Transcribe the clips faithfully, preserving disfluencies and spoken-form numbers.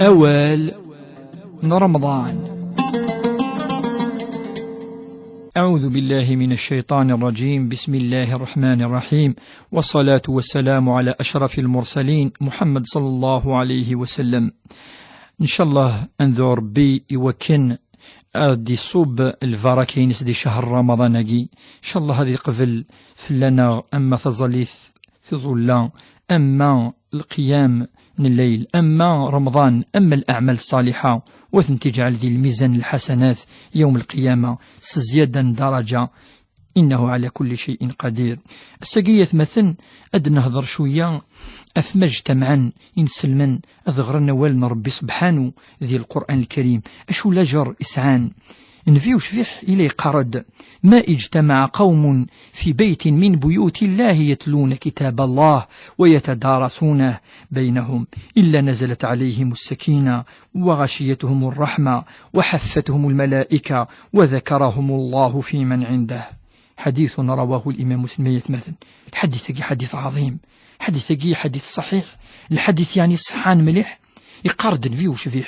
Awal n Remḍan. أعوذ بالله من الشيطان الرجيم. بسم الله الرحمن الرحيم. والصلاة والسلام على أشرف المرسلين محمد صلى الله عليه وسلم. Ncallah ad nedɛu Ṛebbi i wakken ad d-iṣubb lbaraka-ines di ccher Ramaḍan-agi. Ncallah ad iqbel fell-aneɣ ama taẓallit tiẓulla, ama lqiyam n lleyl, ama Remḍan, ama leɛmal ṣṣaliḥa, u ad tent-iǧɛel di lmizan n lḥasanat yawm lqiyama s zyada n ddaraǧa. إنه على كل شيء قدير. Ass-agi, yatmaten, ad d-nehder cwiya ɣef ma jtamɛen inselmen ad ɣren awal n Ṛebbi Sebḥanu di Lqur'an Lkarim. Acu lajer i sɛan? Nnbi ucbiḥ ila yeqqar-d: ما اجتمع قوم في بيت من بيوت الله يتلون كتاب الله ويتدارسونه بينهم إلا نزلت عليهم السكينة وغشيتهم الرحمة وحفتهم الملائكة وذكرهم الله فيمن عنده. حديث رواه الإمام مسلم. Yatmaten, lḥadit-agi ḥadit ɛaḍim. Lḥadit-agi ḥadit ṣaḥiḥ. Lḥadit, yeɛni, ṣeḥḥan mliḥ. Yeqqar-d nnbi ucbiḥ: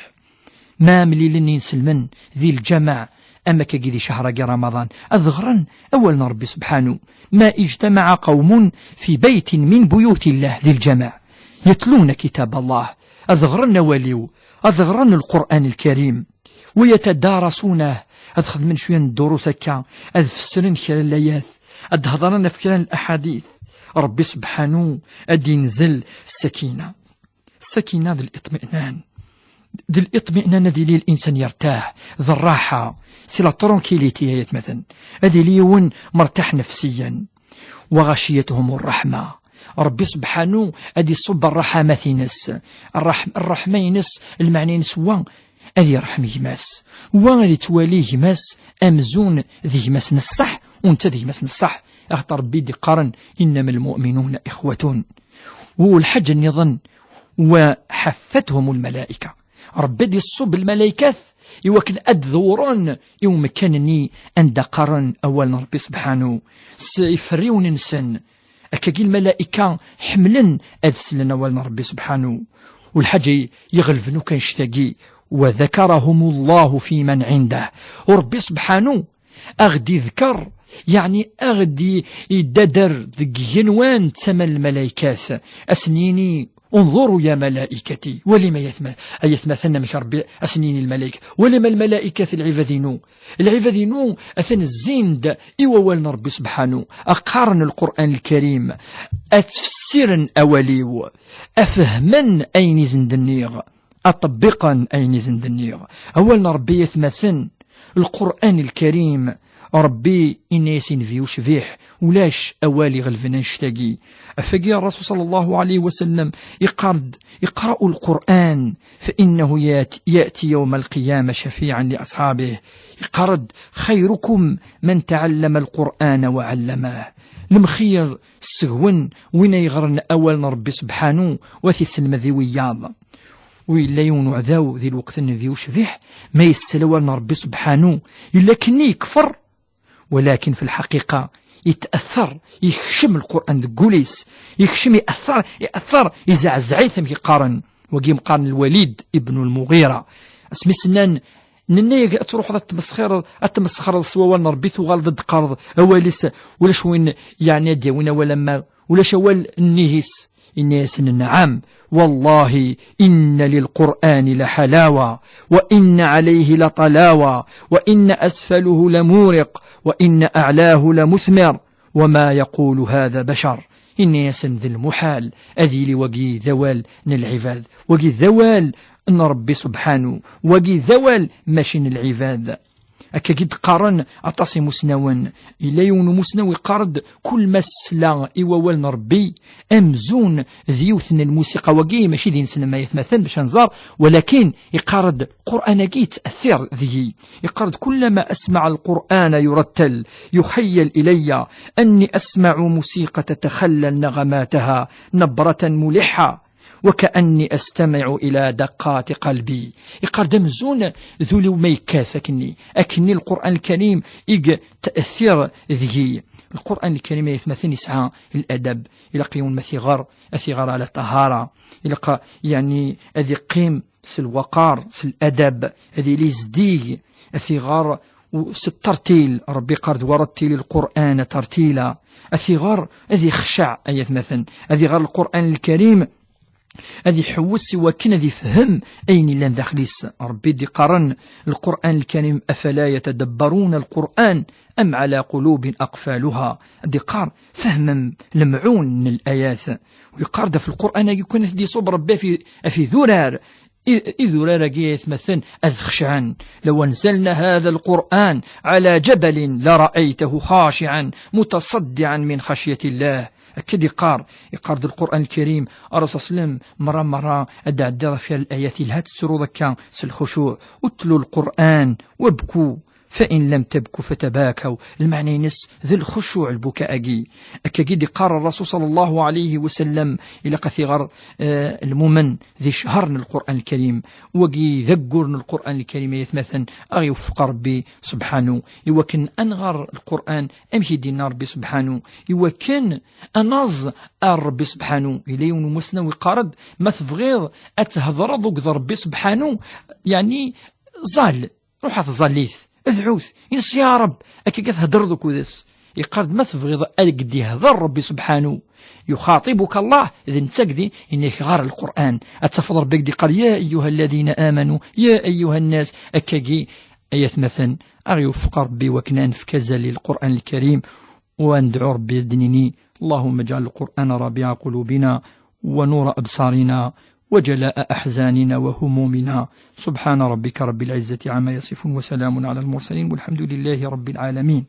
ma mlilen inselmen di lǧameɛ am akkagi di ccher-agi Ramaḍan, ad ɣren awal n Ṛebbi Sebḥanu: ما اجتمع قوم في بيت من بيوت الله, di lǧameɛ, يتلون كتاب الله, ad ɣren awal-iw, ad ɣren Lqur'an Lkarim, ويتدارسونه, ad xedmen cwiya n ddurus akka, ad fessren kra n layat, ad d-hedren ɣef kra n laḥadit. Ṛebbi Sebḥanu ad d-inzel ssakina. Ssakina d liṭmi'nan. D liṭmi'nan, ad yili linsan yertaḥ, d rraḥa, c'est la tranquillité, ay atmaten. Ad yili yiwen mertaḥ nefsiyan. وغشيتهم الرحمة. Ṛebbi Sebḥanu ad iṣubb ṛṛaḥamat-ines. Ṛṛaḥ-, ṛṛeḥma-ines, lmeɛna-ines wa ad yerḥem gma-s. Wa ad ittwali gma-s amzun d gma-s n ṣṣeḥ, u netta d gma-s n ṣṣeḥ. Axaṭer Ṛebbi i d-iqqaren: إنما المؤمنون إخوة. U lḥaǧa nniḍen: وحفتهم الملائكة. Ṛebbi ad iṣubb lmalaykat i wakken ad dewren i umekkan-nni anda qqaren awal n Ṛebbi Sebḥanu s iferriwen-nsen. Akkagi lmalayka ḥemmlen ad slen awal n Ṛebbi Sebḥanu. U lḥaǧa iɣelben akk annect-agi: وذكرهم الله فيمن عنده. U Ṛebbi Sebḥanu a ɣ-d-idker, yeɛni a ɣ-d-iddader deg igenwan d tama n lmalaykat, a sen-yini: انظروا يا ملائكتي. Walim ay atma-, ay atmaten amek Ṛebbi a sen-yini lmalaykat: walim a lmalaykat, lɛibad-inu. Lɛibad-inu atan zzin-d i wawal n Ṛebbi Sebḥanu, a qqaren Lqur'an Lkarim, a ttfessiren awal-iw, a fehmen ayen i sen-d-nniɣ, a ṭebbiqen ayen i sen-d-nniɣ. Awal n Ṛebbi, ay atmaten, Lqur'an Lkarim, Ṛebbi inna-yas i nnbi ucbiḥ: ulac awal iɣelben annect-agi. Afagi Ṛṛasul ṣalla Llahu ɛalayhi wa sallam iqqar-d: اقرأوا القرآن فإنه يات-، يأتي يوم القيامة شفيعا لأصحابه. Iqqar-d: خيركم من تعلم القرآن وعلمه. Lemxir seg-wen win ay yeɣren awal n Ṛebbi Sebḥanu u a t-iselmed i wiyaḍ. U yella yiwen uɛdaw di lweqt n nnbi ucbiḥ, ma yessel awal n Ṛebbi Sebḥanu, yella akken yekfer, walakin fi lḥaqiqa yet'athar, yekcem Lqur'an deg wul-is, yekcem, iɛathar, iɛathar, izeɛzeɛ-it, amek i qqaren. Wagi meqqaren Lwalid ibn Lmuɣira. Asmi s-nnan, nenna-yag ad truḥeḍ ad tmesxireḍ, ad tmesxreḍ s wawal n Ṛebbi, tuɣaleḍ ad d-teqqareḍ awal-is, ulac win, yeɛni, ad d-yawin awal am wa, ulac awal nnig-s. Inna-yasen: نعم، والله إن للقرآن لحلاوة، وإن عليه لطلاوة، وإن أسفله لمورق، وإن أعلاه لمثمر، وما يقول هذا بشر. Inna-yasen: d lmuḥal ad yili wagi d awal n lɛibad, wagi d awal n Ṛebbi Sebḥanu, wagi d awal mačči n lɛibad. Akkagi d-qqaren aṭas imusnawen. Yella yiwen umusnaw iqqar-d: kul ma sla i wawal n Ṛebbi, amzun d yiwet n lmusiqa. Wagi mačči d ineslem, ay atmaten, bac ad nẓer, walakin iqqar-d: Lqur'an-agi yett'athir deg-i. Iqqar-d: كلما أسمع القرآن يرتل يخيل إلي أني أسمع موسيقى تتخلل نغماتها نبرة ملحة وكأني أستمع إلى دقات قلبي. Iqqar-d: amzun d ul-iw ma yekkat akkenni, akkenni Lqur'an Lkarim i yett'athir deg-i. Lqur'an Lkarim, ay atmaten, yesɛa ladab. Ilaq yiwen ma t-iɣer, ad t-iɣer ɛla ṭṭahara. Ilaq, yeɛni, ad iqqim s lwaqar, s ladab, ad yili zeddig, ad t-iɣer s ttertil. Rebbi yeqqar-d: ورتل القرآن ترتيلا. Ad t-iɣer, ad ixceɛ, ay atmaten, ad iɣer Lqur'an Lkarim, ad iḥewwes i wakken ad ifhem ayen yellan daxel-is. Rebbi d-iqqaren Lqur'an Lkarim: أفلا يتدبرون القرآن أم على قلوب أقفالها. Ad d-iqqar: fehmem lemɛun n layat. U yeqqar-d ɣef Lqur'an-agi kan ad t-id-iṣubb Rebbi ɣef i-, ɣef idurar, i-, idurar-agi, ay atmaten, ad xecɛen. لو أنزلنا هذا القرآن على جبل لرأيته خاشعا متصدعا من خشية الله. Akka d-iqqar, iqqar-d Lqur'an Lkarim, a Rasul sallam, merra merra ad d-ɛeddiḍ ɣef kra n layat, yelha ad tettruḍ akka s lxucuɛ, utlu Lqur'an, wabku, فإن لم تبكوا فتباكوا. Lmeɛna-ines d lxucuɛ, lbuka-agi. Akkagi d-iqqar Rasul sallallahu alayhi wa sallam, ilaq ad t-iɣer, eh, lmumen di ccher n Lqur'an Lkarim. Wagi d aggur n Lqur'an Lkarim, ay atmaten, a ɣ-iwefeq Rebbi subḥanu, i wakken ad nɣer Lqur'an amek i d-yenna Rebbi subḥanu, i wakken ad naẓ ar Rebbi subḥanu. Yella yiwen n umusnaw iqqar-d: ma tebɣiḍ ad thedreḍ akked Rebbi subḥanu, yeɛni, ẓal, ruḥ ɣer tẓallit, dɛut, ini-as: ya Reb, akka ad thedreḍ akked-s. Yeqqar-d: ma tebɣiḍ ad k-d-ihder Rebbi subḥanu, يخاطبك الله, d netta i k-d-, yenna-k ɣer Lqur'an, ad tafeḍ Rebbi i k-d-iqqar: يا أيها الذين آمنوا، يا أيها الناس. Akkagi, ay atmaten, a ɣ-iwefeq Rebbi wakken ad nefk azal i Lqur'an Lkarim, u ad nedɛu Rebbi ad d-nini: اللهم اجعل القرآن ربيع قلوبنا ونور أبصارنا وجلاء أحزاننا وهمومنا. سبحان ربك رب العزة عما يصفون وسلام على المرسلين والحمد لله رب العالمين.